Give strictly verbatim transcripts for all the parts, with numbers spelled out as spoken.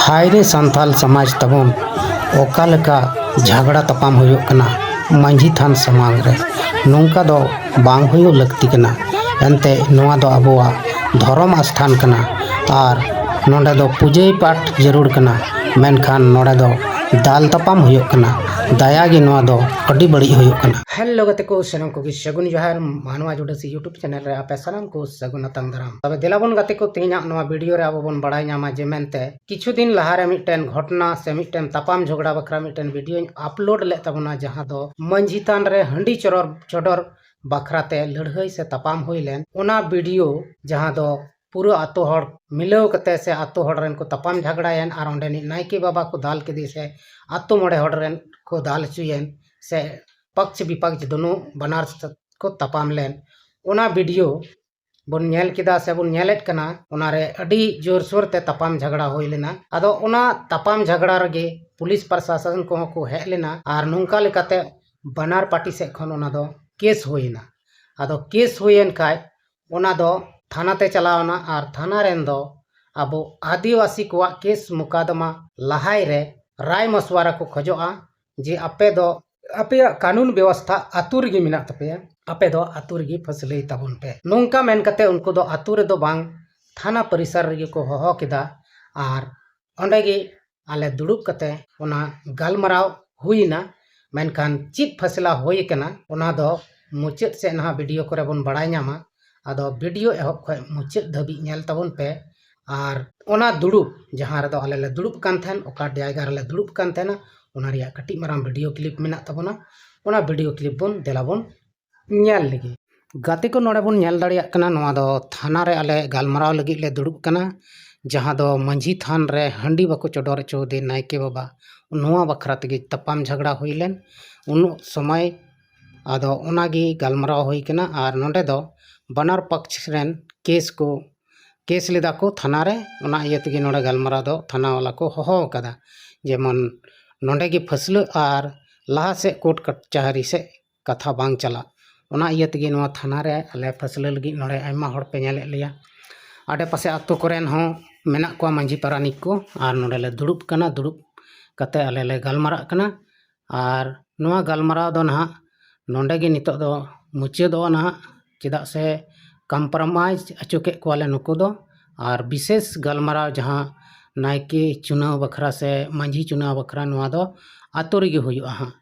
ᱦᱟᱭ ᱨᱮ ᱥᱟᱱᱛᱟᱞ ᱥᱚᱢᱟᱡᱽ ᱛᱟᱵᱚᱱ, ᱚᱠᱟ ᱞᱮᱠᱟ ᱡᱷᱟᱜᱽᱲᱟ ᱛᱟᱯᱟᱢ ᱦᱩᱭᱩᱜ ᱠᱟᱱᱟ ᱢᱟᱹᱡᱷᱤ ᱛᱷᱟᱱ ᱥᱟᱢᱟᱝ ᱨᱮ᱾ ᱱᱚᱝᱠᱟ ᱫᱚ ᱵᱟᱝ ᱦᱩᱭᱩᱜ ᱞᱟᱹᱠᱛᱤ ᱠᱟᱱᱟ᱾ ᱮᱱᱛᱮ ᱱᱚᱣᱟ ᱫᱚ ᱟᱵᱚᱣᱟᱜ ᱫᱷᱚᱨᱚᱢ ᱟᱥᱛᱷᱟᱱ ᱠᱟᱱᱟ ᱟᱨ ᱱᱚᱰᱮ ᱫᱚ ᱯᱩᱡᱟᱹᱭ ᱯᱟᱴ ᱡᱟᱹᱨᱩᱲ ᱠᱟᱱᱟ, ᱢᱮᱱᱠᱷᱟᱱ ᱱᱚᱰᱮ ᱫᱚ ᱫᱟᱞ ᱛᱟᱯᱟᱢ ᱦᱩᱭᱩᱜ ᱠᱟᱱᱟ᱾ ᱫᱟᱭᱟ ᱜᱮ ᱱᱚᱣᱟ ᱫᱚ ᱟᱹᱰᱤ ᱵᱟᱹᱲᱤᱡ ᱦᱩᱭᱩᱜ ᱠᱟᱱᱟ᱾ ᱦᱮᱞᱳ ᱜᱟᱛᱮ ᱠᱚ, ᱥᱟᱱᱟᱢ ᱠᱚᱜᱮ ᱥᱟᱹᱜᱩᱱ ᱡᱚᱦᱟᱨ᱾ ᱢᱟᱱᱣᱟ ᱡᱩᱰᱟᱹᱥᱤ YouTube ᱪᱮᱱᱮᱞ ᱨᱮ ᱟᱯᱮ ᱥᱟᱱᱟᱢ ᱠᱚ ᱥᱟᱹᱜᱩᱱ ᱟᱛᱟᱝ ᱫᱟᱨᱟᱢ᱾ ᱛᱚᱵᱮ ᱫᱮᱞᱟ ᱵᱚᱱ ᱜᱟᱛᱮ ᱠᱚ, ᱛᱮᱦᱮᱧᱟᱜ ᱱᱚᱣᱟ ᱵᱷᱤᱰᱤᱭᱳ ᱨᱮ ᱟᱵᱚ ᱵᱚᱱ ᱵᱟᱲᱟᱭ ᱧᱟᱢᱟ ᱡᱮ ᱢᱮᱱᱛᱮ ᱠᱤᱪᱷᱩ ᱫᱤᱱ ᱞᱟᱦᱟᱨᱮ ᱢᱤᱫᱴᱮᱱ ᱜᱷᱚᱴᱱᱟ ᱥᱮ ᱢᱤᱫᱴᱮᱱ ᱛᱟᱯᱟᱢ ᱡᱷᱚᱜᱽᱲᱟ ᱵᱟᱠᱷᱨᱟ ᱢᱤᱫᱴᱮᱱ ᱵᱷᱤᱰᱤᱭᱳᱧ ᱟᱯᱞᱳᱰ ᱞᱮᱫ ᱛᱟᱵᱚᱱᱟ, ᱡᱟᱦᱟᱸ ᱫᱚ ᱢᱟᱹᱡᱷᱤ ᱛᱷᱟᱱ ᱨᱮ ᱦᱟᱺᱰᱤ ᱪᱚᱨᱚᱨ ᱪᱚᱰᱚᱨ ᱵᱟᱠᱷᱨᱟᱛᱮ ᱞᱟᱹᱲᱦᱟᱹᱭ ᱥᱮ ᱛᱟᱯᱟᱢ ᱦᱩᱭ ᱞᱮᱱ᱾ ᱚᱱᱟ ᱵᱷᱤᱰᱤᱭᱳ ᱡᱟᱦᱟᱸ ᱫᱚ ᱯᱩᱨᱟᱹ ᱟᱛᱳ ᱦᱚᱲ ᱢᱤᱞᱟᱹᱣ ᱠᱟᱛᱮ ᱥᱮ ᱟᱛᱳ ᱦᱚᱲ ᱨᱮᱱ ᱠᱚ ᱛᱟᱯᱟᱢ ᱡᱷᱟᱜᱽᱲᱟᱭᱮᱱ ᱟᱨ ᱚᱸᱰᱮᱱᱤᱡ ᱱᱟᱭᱠᱮ ᱵᱟᱵᱟ ᱠᱚ ᱫᱟᱞ ᱠᱮᱫᱮ ᱥᱮ ᱟᱛᱳ ᱢᱚᱬᱮ ᱦᱚᱲ ᱨᱮᱱ ᱠᱚ ᱫᱟᱞ ᱦᱚᱪᱚᱭᱮᱱ ᱥᱮ ᱯᱟᱠᱪ ᱵᱤᱯᱟᱠᱪ ᱫᱩᱱᱩ ᱵᱟᱱᱟᱨ ᱠᱚ ᱛᱟᱯᱟᱢ ᱞᱮᱱ, ᱚᱱᱟ ᱵᱷᱤᱰᱤᱭᱳ ᱵᱚᱱ ᱧᱮᱞ ᱠᱮᱫᱟ ᱥᱮ ᱵᱚᱱ ᱧᱮᱞᱮᱫ ᱠᱟᱱᱟ᱾ ᱚᱱᱟᱨᱮ ᱟᱹᱰᱤ ᱡᱳᱨᱥᱳᱨ ᱛᱮ ᱛᱟᱯᱟᱢ ᱡᱷᱟᱜᱽᱲᱟ ᱦᱩᱭ ᱞᱮᱱᱟ᱾ ᱟᱫᱚ ᱚᱱᱟ ᱛᱟᱯᱟᱢ ᱡᱷᱟᱜᱽᱲᱟ ᱨᱮᱜᱮ ᱯᱩᱞᱤᱥ ᱯᱨᱚᱥᱟᱥᱚᱱ ᱠᱚᱦᱚᱸ ᱠᱚ ᱦᱮᱡ ᱞᱮᱱᱟ ᱟᱨ ᱱᱚᱝᱠᱟ ᱞᱮᱠᱟᱛᱮ ᱵᱟᱱᱟᱨ ᱯᱟᱨᱴᱤ ᱥᱮᱫ ᱠᱷᱚᱱ ᱚᱱᱟ ᱫᱚ ᱠᱮᱥ ᱦᱩᱭᱮᱱᱟ᱾ ᱟᱫᱚ ᱠᱮᱥ ᱦᱩᱭᱮᱱ ᱠᱷᱟᱡ ᱚᱱᱟ ᱫᱚ ᱛᱷᱟᱱᱟ ᱛᱮ ᱪᱟᱞᱟᱣᱱᱟ ᱟᱨ ᱛᱷᱟᱱᱟ ᱨᱮᱱ ᱫᱚ ᱟᱵᱚ ᱟᱹᱫᱤᱵᱟᱹᱥᱤ ᱠᱚᱣᱟᱜ ᱠᱮᱥ ᱢᱚᱠᱟᱫᱚᱢᱟ ᱞᱟᱦᱟᱭ ᱨᱮ ᱨᱟᱭ ᱢᱚᱥᱣᱟᱨᱟ ᱠᱚ ᱠᱷᱚᱡᱚᱜᱼᱟ ᱡᱮ ᱟᱯᱮ ᱫᱚ ᱟᱯᱮᱭᱟᱜ ᱠᱟᱹᱱᱩᱱ ᱵᱮᱵᱚᱥᱛᱷᱟ ᱟᱹᱛᱩ ᱨᱮᱜᱮ ᱢᱮᱱᱟᱜ ᱛᱟᱯᱮᱭᱟ, ᱟᱯᱮ ᱫᱚ ᱟᱹᱛᱩ ᱨᱮᱜᱮ ᱯᱷᱟᱹᱥᱞᱟᱹᱭ ᱛᱟᱵᱚᱱ ᱯᱮ᱾ ᱱᱚᱝᱠᱟ ᱢᱮᱱ ᱠᱟᱛᱮ ᱩᱱᱠᱩ ᱫᱚ ᱟᱹᱛᱩ ᱨᱮᱫᱚ ᱵᱟᱝ, ᱛᱷᱟᱱᱟ ᱯᱚᱨᱤᱥᱚᱨ ᱨᱮᱜᱮ ᱠᱚ ᱦᱚᱦᱚ ᱠᱮᱫᱟ ᱟᱨ ᱚᱸᱰᱮ ᱜᱮ ᱟᱞᱮ ᱫᱩᱲᱩᱵ ᱠᱟᱛᱮ ᱚᱱᱟ ᱜᱟᱞᱢᱟᱨᱟᱣ ᱦᱩᱭᱱᱟ᱾ ᱢᱮᱱᱠᱷᱟᱱ ᱪᱮᱫ ᱯᱷᱟᱥᱞᱟ ᱦᱩᱭ ᱟᱠᱟᱱᱟ, ᱚᱱᱟ ᱫᱚ ᱢᱩᱪᱟᱹᱫ ᱥᱮᱫ ᱱᱟᱦᱟᱜ ᱵᱷᱤᱰᱤᱭᱳ ᱠᱚᱨᱮ ᱵᱚᱱ ᱵᱟᱲᱟᱭ ᱧᱟᱢᱟ᱾ ᱟᱫᱚ ᱵᱷᱤᱰᱤᱭᱳ ᱮᱦᱚᱵ ᱠᱷᱚᱱ ᱢᱩᱪᱟᱹᱫ ᱫᱷᱟᱹᱵᱤᱡ ᱧᱮᱞ ᱛᱟᱵᱚᱱ ᱯᱮ᱾ ᱟᱨ ᱚᱱᱟ ᱫᱩᱲᱩᱵ, ᱡᱟᱦᱟᱸ ᱨᱮᱫᱚ ᱟᱞᱮ ᱞᱮ ᱫᱩᱲᱩᱵ ᱠᱟᱱ ᱛᱟᱦᱮᱱ, ᱚᱠᱟ ᱡᱟᱭᱜᱟ ᱨᱮᱞᱮ ᱫᱩᱲᱩᱵ ᱠᱟᱱ ᱛᱟᱦᱮᱱᱟ, ᱚᱱᱟ ᱨᱮᱭᱟᱜ ᱠᱟᱹᱴᱤᱡ ᱢᱟᱨᱟᱝ ᱵᱷᱤᱰᱤᱭᱳ ᱠᱞᱤᱯ ᱢᱮᱱᱟᱜ ᱛᱟᱵᱚᱱᱟ᱾ ᱚᱱᱟ ᱵᱷᱤᱰᱤᱭᱳ ᱠᱞᱤᱯ ᱵᱚᱱ ᱫᱮᱞᱟ ᱵᱚᱱ ᱧᱮᱞ ᱞᱮᱜᱮ᱾ ᱜᱟᱛᱮ ᱠᱚ, ᱱᱚᱰᱮ ᱵᱚᱱ ᱧᱮᱞ ᱫᱟᱲᱮᱭᱟᱜ ᱠᱟᱱᱟ, ᱱᱚᱣᱟ ᱫᱚ ᱛᱷᱟᱱᱟ ᱨᱮ ᱟᱞᱮ ᱜᱟᱞᱢᱟᱨᱟᱣ ᱞᱟᱹᱜᱤᱫ ᱞᱮ ᱫᱩᱲᱩᱵ ᱠᱟᱱᱟ, ᱡᱟᱦᱟᱸ ᱫᱚ ᱢᱟᱹᱡᱷᱤ ᱛᱷᱟᱱ ᱨᱮ ᱦᱟᱺᱰᱤ ᱵᱟᱠᱚ ᱪᱚᱰᱚᱨ ᱦᱚᱪᱚᱣᱟᱫᱮ ᱱᱟᱭᱠᱮ ᱵᱟᱵᱟ, ᱱᱚᱣᱟ ᱵᱟᱠᱷᱨᱟ ᱛᱮᱜᱮ ᱛᱟᱯᱟᱢ ᱡᱷᱟᱜᱽᱲᱟ ᱦᱩᱭ ᱞᱮᱱ ᱩᱱ ᱥᱚᱢᱚᱭ᱾ ᱟᱫᱚ ᱚᱱᱟᱜᱮ ᱜᱟᱞᱢᱟᱨᱟᱣ ᱦᱩᱭ ᱠᱟᱱᱟ ᱟᱨ ᱱᱚᱰᱮ ᱫᱚ ᱵᱟᱱᱟᱨ ᱯᱟᱠᱥ ᱨᱮᱱ ᱠᱮᱥ ᱠᱚ, ᱠᱮᱥ ᱞᱮᱫᱟ ᱠᱚ ᱛᱷᱟᱱᱟ ᱨᱮ᱾ ᱚᱱᱟ ᱤᱭᱟᱹ ᱛᱮᱜᱮ ᱱᱚᱰᱮ ᱜᱟᱞᱢᱟᱨᱟᱣ ᱫᱚ ᱛᱷᱟᱱᱟ ᱵᱟᱞᱟ ᱠᱚ ᱦᱚᱦᱚ ᱟᱠᱟᱫᱟ, ᱡᱮᱢᱚᱱ ᱱᱚᱰᱮ ᱜᱮ ᱯᱷᱟᱹᱥᱞᱟᱹ ᱟᱨ ᱞᱟᱦᱟ ᱥᱮᱫ ᱠᱳᱨᱴ ᱠᱟᱪᱟᱦᱟᱨᱤ ᱥᱮᱫ ᱠᱟᱛᱷᱟ ᱵᱟᱝ ᱪᱟᱞᱟᱜ᱾ ᱚᱱᱟ ᱤᱭᱟᱹ ᱛᱮᱜᱮ ᱱᱚᱣᱟ ᱛᱷᱟᱱᱟ ᱨᱮ ᱟᱞᱮ ᱯᱷᱟᱹᱥᱞᱟᱹ ᱞᱟᱹᱜᱤᱫ ᱱᱚᱰᱮ ᱟᱭᱢᱟ ᱦᱚᱲ ᱯᱮ ᱧᱮᱞᱮᱫ ᱞᱮᱭᱟ᱾ ᱟᱰᱮ ᱯᱟᱥᱮ ᱟᱛᱳ ᱠᱚᱨᱮᱱ ᱦᱚᱸ ᱢᱮᱱᱟᱜ ᱠᱚᱣᱟ ᱢᱟᱹᱡᱷᱤ ᱯᱟᱨᱟᱱᱤᱠ ᱠᱚ, ᱟᱨ ᱱᱚᱰᱮ ᱞᱮ ᱫᱩᱲᱩᱵ ᱠᱟᱱᱟ᱾ ᱫᱩᱲᱩᱵ ᱠᱟᱛᱮ ᱟᱞᱮ ᱞᱮ ᱜᱟᱞᱢᱟᱨᱟᱜ ᱠᱟᱱᱟ᱾ ᱟᱨ ᱱᱚᱣᱟ ᱜᱟᱞᱢᱟᱨᱟᱣ ᱫᱚ ᱱᱟᱦᱟᱜ ᱱᱚᱰᱮ ᱜᱮ ᱱᱤᱛᱚᱜ ᱫᱚ ᱢᱩᱪᱟᱹᱫᱚᱜᱼᱟ ᱱᱟᱦᱟᱜ, ᱪᱮᱫᱟᱜ ᱥᱮ compromise ᱦᱚᱪᱚ ᱠᱮᱫ ᱠᱚᱣᱟᱞᱮ ᱱᱩᱠᱩ ᱫᱚ᱾ ᱟᱨ ᱵᱤᱥᱮᱥ ᱜᱟᱞᱢᱟᱨᱟᱣ ᱡᱟᱦᱟᱸ ᱱᱟᱭᱠᱮ ᱪᱩᱱᱟᱹᱣ ᱵᱟᱠᱷᱨᱟ ᱥᱮ ᱢᱟᱹᱡᱷᱤ ᱪᱩᱱᱟᱹᱣ ᱵᱟᱠᱷᱨᱟ, ᱱᱚᱣᱟ ᱫᱚ ᱟᱛᱳ ᱨᱮᱜᱮ ᱦᱩᱭᱩᱜᱼᱟ ᱦᱟᱸᱜ᱾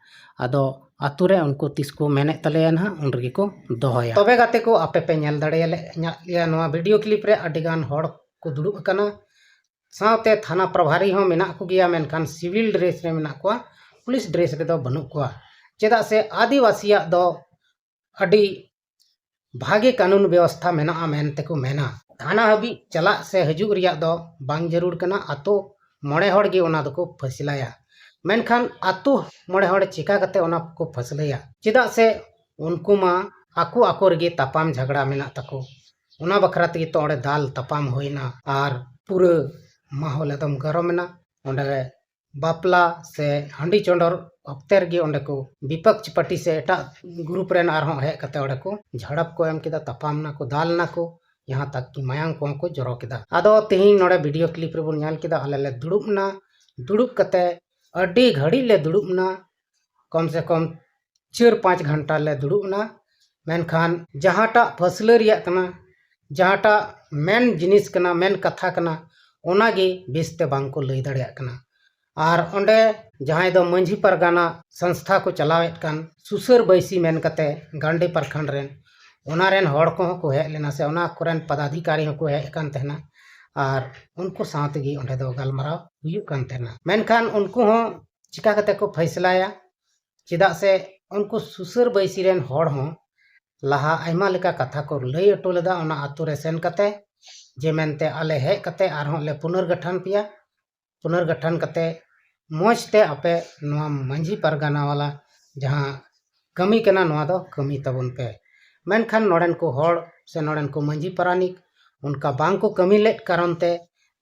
ᱟᱫᱚ ᱟᱛᱳ ᱨᱮ ᱩᱱᱠᱩ ᱛᱤᱥ ᱠᱚ ᱢᱮᱱᱮᱫ ᱛᱟᱞᱮᱭᱟ ᱱᱟᱦᱟᱜ, ᱩᱱ ᱨᱮᱜᱮ ᱠᱚ ᱫᱚᱦᱚᱭᱟ᱾ ᱛᱚᱵᱮ ᱜᱟᱛᱮ ᱠᱚ, ᱟᱯᱮ ᱯᱮ ᱧᱮᱞ ᱫᱟᱲᱮᱭᱟᱞᱮ ᱧᱟᱜ ᱞᱮᱭᱟ ᱱᱚᱣᱟ video clip ᱨᱮ, ᱟᱹᱰᱤ ᱜᱟᱱ ᱦᱚᱲ ᱠᱚ ᱫᱩᱲᱩᱵ ᱟᱠᱟᱱᱟ᱾ ᱥᱟᱶᱛᱮ ᱛᱷᱟᱱᱟ ᱯᱨᱚᱵᱷᱟᱨᱤ ᱦᱚᱸ ᱢᱮᱱᱟᱜ ᱠᱚᱜᱮᱭᱟ, ᱢᱮᱱᱠᱷᱟᱱ civil dress ᱨᱮ ᱢᱮᱱᱟᱜ ᱠᱚᱣᱟ, ᱯᱩᱞᱤᱥ dress ᱨᱮᱫᱚ ᱵᱟᱹᱱᱩᱜ ᱠᱚᱣᱟ᱾ ᱪᱮᱫᱟᱜ ᱥᱮ ᱟᱹᱫᱤᱵᱟᱹᱥᱤᱭᱟᱜ ᱫᱚ ᱟᱹᱰᱤ ᱵᱷᱟᱜᱮ ᱠᱟᱹᱱᱩᱱ ᱵᱮᱵᱚᱥᱛᱷᱟ ᱢᱮᱱᱟᱜᱼᱟ ᱢᱮᱱᱛᱮ ᱠᱚ ᱢᱮᱱᱟ᱾ ᱛᱷᱟᱱᱟ ᱦᱟᱹᱵᱤᱡ ᱪᱟᱞᱟᱜ ᱥᱮ ᱦᱤᱡᱩᱜ ᱨᱮᱭᱟᱜ ᱫᱚ ᱵᱟᱝ ᱡᱟᱹᱨᱩᱲ ᱠᱟᱱᱟ, ᱟᱛᱳ ᱢᱚᱬᱮ ᱦᱚᱲ ᱜᱮ ᱚᱱᱟ ᱫᱚᱠᱚ ᱯᱷᱟᱹᱥᱞᱟᱭᱟ᱾ ᱢᱮᱱᱠᱷᱟᱱ ᱟᱛᱳ ᱢᱚᱬᱮ ᱦᱚᱲ ᱪᱤᱠᱟ ᱠᱟᱛᱮ ᱚᱱᱟ ᱠᱚ ᱯᱷᱟᱹᱥᱞᱟᱹᱭᱟ? ᱪᱮᱫᱟᱜ ᱥᱮ ᱩᱱᱠᱩ ᱢᱟ ᱟᱠᱚ ᱟᱠᱚ ᱨᱮᱜᱮ ᱛᱟᱯᱟᱢ ᱡᱷᱟᱜᱽᱲᱟ ᱢᱮᱱᱟᱜ ᱛᱟᱠᱚ᱾ ᱚᱱᱟ ᱵᱟᱠᱷᱨᱟ ᱛᱮᱜᱮ ᱛᱚ ᱚᱸᱰᱮ ᱫᱟᱞ ᱛᱟᱯᱟᱢ ᱦᱩᱭᱱᱟ᱾ ᱟᱨ ᱯᱩᱨᱟᱹ ᱢᱟᱦᱚᱞ ᱮᱠᱫᱚᱢ ᱜᱚᱨᱚᱢ ᱮᱱᱟ᱾ ᱚᱸᱰᱮ ᱵᱟᱯᱞᱟ ᱥᱮ ᱦᱟᱺᱰᱤ ᱪᱚᱰᱚᱨ ᱚᱠᱛᱮ ᱨᱮᱜᱮ ᱚᱸᱰᱮ ᱠᱚ ᱵᱤᱯᱚᱠᱥ ᱯᱟᱨᱴᱤ ᱥᱮ ᱮᱴᱟᱜ ᱜᱨᱩᱯ ᱨᱮᱱ ᱟᱨᱦᱚᱸ ᱦᱮᱡ ᱠᱟᱛᱮ ᱚᱸᱰᱮ ᱠᱚ ᱡᱷᱟᱲᱟᱯ ᱠᱚ ᱮᱢ ᱠᱮᱫᱟ, ᱛᱟᱯᱟᱢ ᱱᱟᱠᱚ, ᱫᱟᱞ ᱱᱟᱠᱚ, ᱡᱟᱦᱟᱸ ᱛᱟᱠ ᱠᱤ ᱢᱟᱭᱟᱝ ᱠᱚᱦᱚᱸ ᱠᱚ ᱡᱚᱨᱚ ᱠᱮᱫᱟ᱾ ᱟᱫᱚ ᱛᱮᱦᱮᱧ ᱱᱚᱰᱮ video clip ᱨᱮᱵᱚᱱ ᱧᱮᱞ ᱠᱮᱫᱟ, ᱟᱞᱮ ᱞᱮ ᱫᱩᱲᱩᱵ ᱮᱱᱟ᱾ ᱫᱩᱲᱩᱵ ᱠᱟᱛᱮ ᱟᱹᱰᱤ ᱜᱷᱟᱹᱲᱤᱡ ᱞᱮ ᱫᱩᱲᱩᱵ ᱮᱱᱟ, ᱠᱚᱢ ᱥᱮ ᱠᱚᱢ ᱪᱟᱨ ᱯᱟᱸᱪ ᱜᱷᱚᱱᱴᱟ ᱞᱮ ᱫᱩᱲᱩᱵ ᱮᱱᱟ᱾ ᱢᱮᱱᱠᱷᱟᱱ ᱡᱟᱦᱟᱸᱴᱟᱜ ᱯᱷᱟᱹᱥᱞᱟᱹ ᱨᱮᱭᱟᱜ ᱠᱟᱱᱟ, ᱡᱟᱦᱟᱸᱴᱟᱜ ᱢᱮᱱ ᱡᱤᱱᱤᱥ ᱠᱟᱱᱟ, ᱢᱮᱱ ᱠᱟᱛᱷᱟ ᱠᱟᱱᱟ, ᱚᱱᱟᱜᱮ ᱵᱮᱥᱛᱮ ᱵᱟᱝ ᱠᱚ ᱞᱟᱹᱭ ᱫᱟᱲᱮᱭᱟᱜ ᱠᱟᱱᱟ᱾ ᱟᱨ ᱚᱸᱰᱮ ᱡᱟᱦᱟᱸᱭ ᱫᱚ ᱢᱟᱹᱡᱷᱤ ᱯᱟᱨᱜᱟᱱᱟ ᱥᱚᱝᱥᱛᱷᱟ ᱠᱚ ᱪᱟᱞᱟᱣᱮᱫ ᱠᱟᱱ ᱥᱩᱥᱟᱹᱨ ᱵᱟᱹᱭᱥᱤ ᱢᱮᱱ ᱠᱟᱛᱮ ᱜᱟᱱᱰᱤ ᱯᱨᱚᱠᱷᱚᱸᱰ ᱨᱮᱱ, ᱚᱱᱟ ᱨᱮᱱ ᱦᱚᱲ ᱠᱚᱦᱚᱸ ᱠᱚ ᱦᱮᱡ ᱞᱮᱱᱟ ᱥᱮ ᱚᱱᱟ ᱠᱚᱨᱮᱱ ᱯᱚᱫᱟᱫᱷᱤᱠᱟᱨᱤ ᱦᱚᱸᱠᱚ ᱦᱮᱡ ᱟᱠᱟᱱ ᱛᱟᱦᱮᱱᱟ᱾ ᱟᱨ ᱩᱱᱠᱩ ᱥᱟᱶ ᱛᱮᱜᱮ ᱚᱸᱰᱮ ᱫᱚ ᱜᱟᱞᱢᱟᱨᱟᱣ ᱦᱩᱭᱩᱜ ᱠᱟᱱ ᱛᱟᱦᱮᱱᱟ᱾ ᱢᱮᱱᱠᱷᱟᱱ ᱩᱱᱠᱩ ᱦᱚᱸ ᱪᱤᱠᱟ ᱠᱟᱛᱮ ᱠᱚ ᱯᱷᱟᱭᱥᱞᱟᱭᱟ? ᱪᱮᱫᱟᱜ ᱥᱮ ᱩᱱᱠᱩ ᱥᱩᱥᱟᱹᱨ ᱵᱟᱹᱭᱥᱤ ᱨᱮᱱ ᱦᱚᱲ ᱦᱚᱸ ᱞᱟᱦᱟ ᱟᱭᱢᱟ ᱞᱮᱠᱟ ᱠᱟᱛᱷᱟ ᱠᱚ ᱞᱟᱹᱭ ᱦᱚᱴᱚ ᱞᱮᱫᱟ ᱚᱱᱟ ᱟᱛᱳ ᱨᱮ ᱥᱮᱱ ᱠᱟᱛᱮ, ᱡᱮ ᱢᱮᱱᱛᱮ ᱟᱞᱮ ᱦᱮᱡ ᱠᱟᱛᱮ ᱟᱨᱦᱚᱸ ᱞᱮ ᱯᱩᱱᱚᱨᱜᱚᱴᱷᱚᱱ ᱯᱮᱭᱟ᱾ ᱯᱩᱱᱚᱨᱜᱚᱴᱷᱚᱱ ᱠᱟᱛᱮ ᱢᱚᱡᱽ ᱛᱮ ᱟᱯᱮ ᱱᱚᱣᱟ ᱢᱟᱹᱡᱷᱤ ᱯᱟᱨᱜᱟᱱᱟ ᱣᱟᱞᱟ ᱡᱟᱦᱟᱸ ᱠᱟᱹᱢᱤ ᱠᱟᱱᱟ, ᱱᱚᱣᱟ ᱫᱚ ᱠᱟᱹᱢᱤ ᱛᱟᱵᱚᱱ ᱯᱮ᱾ ᱢᱮᱱᱠᱷᱟᱱ ᱱᱚᱰᱮᱱ ᱠᱚ ᱦᱚᱲ ᱥᱮ ᱱᱚᱰᱮᱱ ᱠᱚ ᱢᱟᱹᱡᱷᱤ ᱯᱟᱨᱟᱱᱤᱠ ᱚᱱᱠᱟ ᱵᱟᱝ ᱠᱚ ᱠᱟᱹᱢᱤ ᱞᱮᱫ ᱠᱟᱨᱚᱱ ᱛᱮ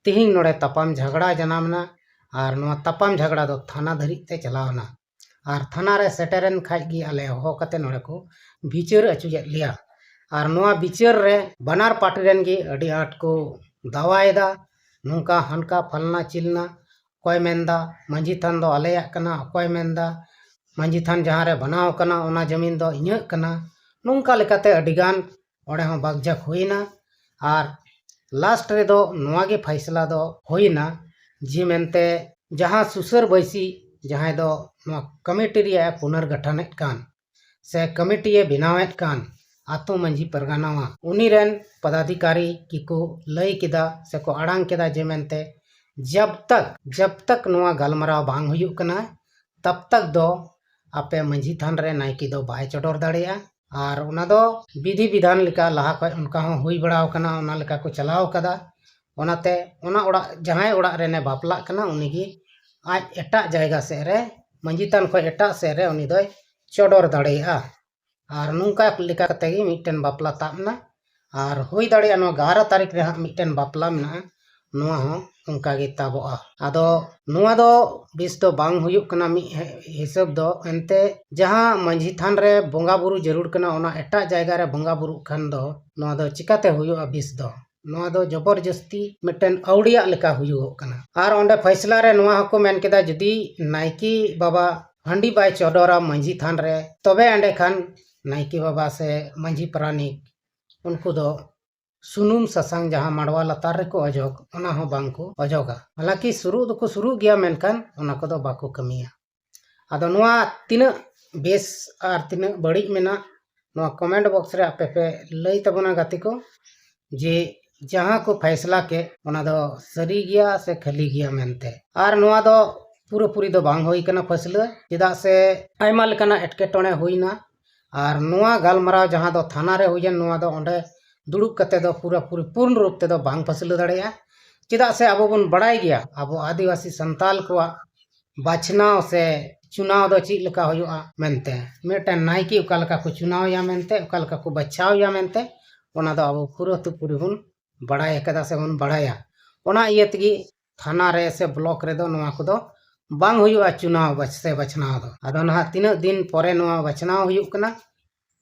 ᱛᱮᱦᱮᱧ ᱱᱚᱰᱮ ᱛᱟᱯᱟᱢ ᱡᱷᱟᱜᱽᱲᱟ ᱡᱟᱱᱟᱢ ᱮᱱᱟ᱾ ᱟᱨ ᱱᱚᱣᱟ ᱛᱟᱯᱟᱢ ᱡᱷᱟᱜᱽᱲᱟ ᱫᱚ ᱛᱷᱟᱱᱟ ᱫᱷᱟᱹᱨᱤᱡ ᱛᱮ ᱪᱟᱞᱟᱣ ᱮᱱᱟ᱾ ᱟᱨ ᱛᱷᱟᱱᱟ ᱨᱮ ᱥᱮᱴᱮᱨᱮᱱ ᱠᱷᱟᱡ ᱜᱮ ᱟᱞᱮ ᱦᱚᱦᱚ ᱠᱟᱛᱮ ᱱᱚᱰᱮ ᱠᱚ ᱵᱤᱪᱟᱹᱨ ᱟᱹᱪᱩ ᱠᱮᱫ ᱞᱮᱭᱟ᱾ ᱟᱨ ᱱᱚᱣᱟ ᱵᱤᱪᱟᱹᱨ ᱨᱮ ᱵᱟᱱᱟᱨ ᱯᱟᱨᱴᱤ ᱨᱮᱱ ᱜᱮ ᱟᱹᱰᱤ ᱟᱸᱴ ᱠᱚ ᱫᱟᱣᱟᱭᱮᱫᱟ᱾ ᱱᱚᱝᱠᱟ ᱦᱟᱱᱠᱟ ᱯᱷᱟᱞᱱᱟ ᱪᱤᱞᱱᱟ, ᱚᱠᱚᱭ ᱢᱮᱱᱫᱟ ᱢᱟᱹᱡᱷᱤ ᱛᱷᱟᱱ ᱫᱚ ᱟᱞᱮᱭᱟᱜ ᱠᱟᱱᱟ, ᱚᱠᱚᱭ ᱢᱮᱱᱫᱟ ᱢᱟᱹᱡᱷᱤ ᱛᱷᱟᱱ ᱡᱟᱦᱟᱸ ᱨᱮ ᱵᱮᱱᱟᱣ ᱠᱟᱱᱟ ᱚᱱᱟ ᱡᱚᱢᱤᱱ ᱫᱚ ᱤᱧᱟᱹᱜ ᱠᱟᱱᱟ᱾ ᱱᱚᱝᱠᱟ ᱞᱮᱠᱟᱛᱮ ᱟᱹᱰᱤᱜᱟᱱ ᱚᱸᱰᱮ ᱦᱚᱸ ᱵᱟᱠᱡᱟᱠ ᱦᱩᱭᱱᱟ᱾ ᱟᱨ ᱞᱟᱥᱴ ᱨᱮᱫᱚ ᱱᱚᱣᱟ ᱜᱮ ᱯᱷᱟᱭᱥᱞᱟ ᱫᱚ ᱦᱩᱭᱱᱟ ᱡᱮ ᱢᱮᱱᱛᱮ ᱡᱟᱦᱟᱸ ᱥᱩᱥᱟᱹᱨ ᱵᱟᱹᱭᱥᱤ, ᱡᱟᱦᱟᱸᱭ ᱫᱚ ᱱᱚᱣᱟ ᱠᱚᱢᱤᱴᱤ ᱨᱮᱭᱟᱜ ᱮ ᱯᱩᱱᱚᱨᱜᱚᱴᱷᱚᱱᱮᱫ ᱠᱟᱱ ᱥᱮ ᱠᱚᱢᱤᱴᱤ ᱮ ᱵᱮᱱᱟᱣᱮᱫ ᱠᱟᱱ ᱟᱛᱳ ᱢᱟᱹᱡᱷᱤ ᱯᱟᱨᱜᱟᱱᱟᱣᱟ, ᱩᱱᱤ ᱨᱮᱱ ᱯᱚᱫᱟᱫᱷᱤᱠᱟᱨᱤ ᱜᱮᱠᱚ ᱞᱟᱹᱭ ᱠᱮᱫᱟ ᱥᱮᱠᱚ ᱟᱲᱟᱝ ᱠᱮᱫᱟ ᱡᱮ ᱢᱮᱱᱛᱮ ᱡᱟᱵ ᱛᱟᱠ ᱡᱟᱵ ᱛᱟᱠ ᱱᱚᱣᱟ ᱜᱟᱞᱢᱟᱨᱟᱣ ᱵᱟᱝ ᱦᱩᱭᱩᱜ ᱠᱟᱱᱟ, ᱛᱟᱵ ᱛᱟᱠ ᱫᱚ ᱟᱯᱮ ᱢᱟᱹᱡᱷᱤ ᱛᱷᱟᱱ ᱨᱮ ᱱᱟᱭᱠᱮ ᱫᱚ ᱵᱟᱭ ᱪᱚᱰᱚᱨ ᱫᱟᱲᱮᱭᱟᱜᱼᱟ᱾ ᱟᱨ ᱚᱱᱟ ᱫᱚ ᱵᱤᱫᱷᱤ ᱵᱤᱫᱷᱟᱱ ᱞᱮᱠᱟ ᱞᱟᱦᱟ ᱠᱷᱚᱱ ᱚᱱᱠᱟ ᱦᱚᱸ ᱦᱩᱭ ᱵᱟᱲᱟᱣ ᱠᱟᱱᱟ, ᱚᱱᱟ ᱞᱮᱠᱟ ᱠᱚ ᱪᱟᱞᱟᱣ ᱠᱟᱫᱟ᱾ ᱚᱱᱟᱛᱮ ᱚᱱᱟ ᱚᱲᱟᱜ, ᱡᱟᱦᱟᱸᱭ ᱚᱲᱟᱜ ᱨᱮᱱᱮ ᱵᱟᱯᱞᱟᱜ ᱠᱟᱱᱟ, ᱩᱱᱤᱜᱮ ᱟᱡ ᱮᱴᱟᱜ ᱡᱟᱭᱜᱟ ᱥᱮᱫ ᱨᱮ, ᱢᱟᱹᱡᱷᱤ ᱛᱷᱟᱱ ᱠᱷᱚᱱ ᱮᱴᱟᱜ ᱥᱮᱫ ᱨᱮ ᱩᱱᱤ ᱫᱚᱭ ᱪᱚᱰᱚᱨ ᱫᱟᱲᱮᱭᱟᱜᱼᱟ᱾ ᱟᱨ ᱱᱚᱝᱠᱟ ᱞᱮᱠᱟ ᱠᱟᱛᱮ ᱜᱮ ᱢᱤᱫᱴᱮᱱ ᱵᱟᱯᱞᱟ ᱛᱟᱵ ᱮᱱᱟ᱾ ᱟᱨ ᱦᱩᱭ ᱫᱟᱲᱮᱭᱟᱜᱼᱟ ᱱᱚᱣᱟ ᱮᱜᱟᱨᱚ ᱛᱟᱹᱨᱤᱠᱷ ᱨᱮ ᱦᱟᱸᱜ ᱢᱤᱫᱴᱮᱱ ᱵᱟᱯᱞᱟ ᱢᱮᱱᱟᱜᱼᱟ, ᱱᱚᱣᱟ ᱦᱚᱸ ᱚᱱᱠᱟ ᱜᱮ ᱛᱟᱵᱚᱜᱼᱟ᱾ ᱟᱫᱚ ᱱᱚᱣᱟ ᱫᱚ ᱵᱮᱥ ᱫᱚ ᱵᱟᱝ ᱦᱩᱭᱩᱜ ᱠᱟᱱᱟ ᱢᱤᱫ ᱦᱤ-, ᱦᱤᱥᱟᱹᱵ ᱫᱚ᱾ ᱮᱱᱛᱮ ᱡᱟᱦᱟᱸ ᱢᱟᱹᱡᱷᱤ ᱛᱷᱟᱱ ᱨᱮ ᱵᱚᱸᱜᱟ ᱵᱩᱨᱩ ᱡᱟᱹᱨᱩᱲ ᱠᱟᱱᱟ, ᱚᱱᱟ ᱮᱴᱟᱜ ᱡᱟᱭᱜᱟ ᱨᱮ ᱵᱚᱸᱜᱟ ᱵᱩᱨᱩᱜ ᱠᱷᱟᱱ ᱫᱚ ᱱᱚᱣᱟ ᱫᱚ ᱪᱤᱠᱟᱛᱮ ᱦᱩᱭᱩᱜᱼᱟ ᱵᱮᱥ ᱫᱚ? ᱱᱚᱣᱟ ᱫᱚ ᱡᱚᱵᱚᱨᱡᱚᱥᱛᱤ ᱢᱤᱫᱴᱮᱱ ᱟᱹᱣᱲᱤᱭᱟᱜ ᱞᱮᱠᱟ ᱦᱩᱭᱩᱜᱚᱜ ᱠᱟᱱᱟ᱾ ᱟᱨ ᱚᱸᱰᱮ ᱯᱷᱟᱭᱥᱞᱟ ᱨᱮ ᱱᱚᱣᱟ ᱦᱚᱸᱠᱚ ᱢᱮᱱ ᱠᱮᱫᱟ, ᱡᱩᱫᱤ ᱱᱟᱭᱠᱮ ᱵᱟᱵᱟ ᱦᱟᱺᱰᱤ ᱵᱟᱭ ᱪᱚᱰᱚᱨᱟ ᱢᱟᱹᱡᱷᱤ ᱛᱷᱟᱱ ᱨᱮ, ᱛᱚᱵᱮ ᱮᱸᱰᱮᱠᱷᱟᱱ ᱱᱟᱭᱠᱮ ᱵᱟᱵᱟ ᱥᱮ ᱢᱟᱹᱡᱷᱤ ᱯᱟᱨᱟᱱᱤᱠ ᱩᱱᱠᱩ ᱫᱚ ᱥᱩᱱᱩᱢ ᱥᱟᱥᱟᱝ ᱡᱟᱦᱟᱸ ᱢᱟᱰᱣᱟ ᱞᱟᱛᱟᱨ ᱨᱮᱠᱚ ᱚᱡᱚᱜ, ᱚᱱᱟ ᱦᱚᱸ ᱵᱟᱝ ᱠᱚ ᱚᱡᱚᱜᱟ᱾ ᱦᱟᱞᱟᱸᱠᱤ ᱥᱩᱨᱩᱜ ᱫᱚᱠᱚ ᱥᱩᱨᱩᱜ ᱜᱮᱭᱟ, ᱢᱮᱱᱠᱷᱟᱱ ᱚᱱᱟ ᱠᱚᱫᱚ ᱵᱟᱠᱚ ᱠᱟᱹᱢᱤᱭᱟ᱾ ᱟᱫᱚ ᱱᱚᱣᱟ ᱛᱤᱱᱟᱹᱜ ᱵᱮᱥ ᱟᱨ ᱛᱤᱱᱟᱹᱜ ᱵᱟᱹᱲᱤᱡ ᱢᱮᱱᱟᱜ, ᱱᱚᱣᱟ ᱠᱚᱢᱮᱱᱴ ᱵᱚᱠᱥ ᱨᱮ ᱟᱯᱮ ᱯᱮ ᱞᱟᱹᱭ ᱛᱟᱵᱚᱱᱟ ᱜᱟᱛᱮ ᱠᱚ, ᱡᱮ ᱡᱟᱦᱟᱸ ᱠᱚ ᱯᱷᱟᱭᱥᱞᱟ ᱠᱮᱫ ᱚᱱᱟ ᱫᱚ ᱥᱟᱹᱨᱤ ᱜᱮᱭᱟ ᱥᱮ ᱠᱷᱟᱹᱞᱤ ᱜᱮᱭᱟ ᱢᱮᱱᱛᱮ᱾ ᱟᱨ ᱱᱚᱣᱟ ᱫᱚ ᱯᱩᱨᱟᱹᱯᱩᱨᱤ ᱫᱚ ᱵᱟᱝ ᱦᱩᱭ ᱠᱟᱱᱟ ᱯᱷᱟᱹᱥᱞᱟᱹ, ᱪᱮᱫᱟᱜ ᱥᱮ ᱟᱭᱢᱟ ᱞᱮᱠᱟᱱᱟᱜ ᱮᱴᱠᱮᱴᱚᱬᱮ ᱦᱩᱭᱱᱟ᱾ ᱟᱨ ᱱᱚᱣᱟ ᱜᱟᱞᱢᱟᱨᱟᱣ ᱡᱟᱦᱟᱸ ᱫᱚ ᱛᱷᱟᱱᱟ ᱨᱮ ᱦᱩᱭᱮᱱ, ᱱᱚᱣᱟ ᱫᱚ ᱚᱸᱰᱮ ᱫᱩᱲᱩᱵ ᱠᱟᱛᱮ ᱫᱚ ᱯᱩᱨᱟᱹᱯᱩᱨᱤ ᱯᱩᱨᱱ ᱨᱩᱯ ᱛᱮᱫᱚ ᱵᱟᱝ ᱯᱷᱟᱹᱥᱞᱟᱹ ᱫᱟᱲᱮᱭᱟᱜᱼᱟ᱾ ᱪᱮᱫᱟᱜ ᱥᱮ ᱟᱵᱚ ᱵᱚᱱ ᱵᱟᱲᱟᱭ ᱜᱮᱭᱟ ᱟᱵᱚ ᱟᱹᱫᱤᱵᱟᱹᱥᱤ ᱥᱟᱱᱛᱟᱞ ᱠᱚᱣᱟᱜ ᱵᱟᱪᱷᱱᱟᱣ ᱥᱮ ᱪᱩᱱᱟᱣ ᱫᱚ ᱪᱮᱫ ᱞᱮᱠᱟ ᱦᱩᱭᱩᱜᱼᱟ ᱢᱮᱱᱛᱮ, ᱢᱤᱫᱴᱮᱱ ᱱᱟᱭᱠᱮ ᱚᱠᱟ ᱞᱮᱠᱟ ᱠᱚ ᱪᱩᱱᱟᱣᱮᱭᱟ ᱢᱮᱱᱛᱮ, ᱚᱠᱟ ᱞᱮᱠᱟ ᱠᱚ ᱵᱟᱪᱷᱟᱣᱮᱭᱟ ᱢᱮᱱᱛᱮ, ᱚᱱᱟ ᱫᱚ ᱟᱵᱚ ᱯᱩᱨᱟᱹ ᱛᱩᱯᱩᱨᱤ ᱵᱚᱱ ᱵᱟᱲᱟᱭ ᱟᱠᱟᱫᱟ ᱥᱮ ᱵᱚᱱ ᱵᱟᱲᱟᱭᱟ᱾ ᱚᱱᱟ ᱤᱭᱟᱹ ᱛᱮᱜᱮ ᱛᱷᱟᱱᱟ ᱨᱮ ᱥᱮ ᱵᱞᱚᱠ ᱨᱮᱫᱚ ᱱᱚᱣᱟ ᱠᱚᱫᱚ ᱵᱟᱝ ᱦᱩᱭᱩᱜᱼᱟ, ᱪᱩᱱᱟᱣ ᱵᱟᱪ-, ᱥᱮ ᱵᱟᱪᱷᱱᱟᱣ ᱫᱚ᱾ ᱟᱫᱚ ᱱᱟᱦᱟᱜ ᱛᱤᱱᱟᱹᱜ ᱫᱤᱱ ᱯᱚᱨᱮ ᱱᱚᱣᱟ ᱵᱟᱪᱷᱱᱟᱣ ᱦᱩᱭᱩᱜ ᱠᱟᱱᱟ,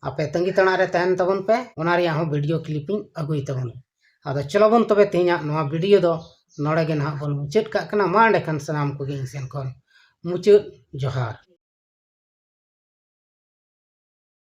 ᱟᱯᱮ ᱛᱟᱺᱜᱤ ᱛᱟᱲᱟᱜ ᱨᱮ ᱛᱟᱦᱮᱱ ᱛᱟᱵᱚᱱ ᱯᱮ, ᱚᱱᱟ ᱨᱮᱭᱟᱜ ᱦᱚᱸ ᱵᱷᱤᱰᱤᱭᱳ ᱠᱞᱤᱯ ᱤᱧ ᱟᱹᱜᱩᱭ ᱛᱟᱵᱚᱱᱟ᱾ ᱟᱫᱚ ᱪᱚᱞᱚ ᱵᱚᱱ ᱛᱚᱵᱮ ᱛᱮᱦᱮᱧᱟᱜ ᱱᱚᱣᱟ ᱵᱷᱤᱰᱤᱭᱳ ᱫᱚ ᱱᱚᱰᱮ ᱜᱮ ᱱᱟᱦᱟᱜ ᱵᱚᱱ ᱢᱩᱪᱟᱹᱫ ᱠᱟᱜ ᱠᱟᱱᱟ᱾ ᱢᱟ ᱮᱸᱰᱮᱠᱷᱟᱱ ᱥᱟᱱᱟᱢ ᱠᱚᱜᱮ ᱤᱧ ᱥᱮᱱ ᱠᱷᱚᱱ ᱢᱩᱪᱟᱹᱫ ᱡᱚᱦᱟᱨ᱾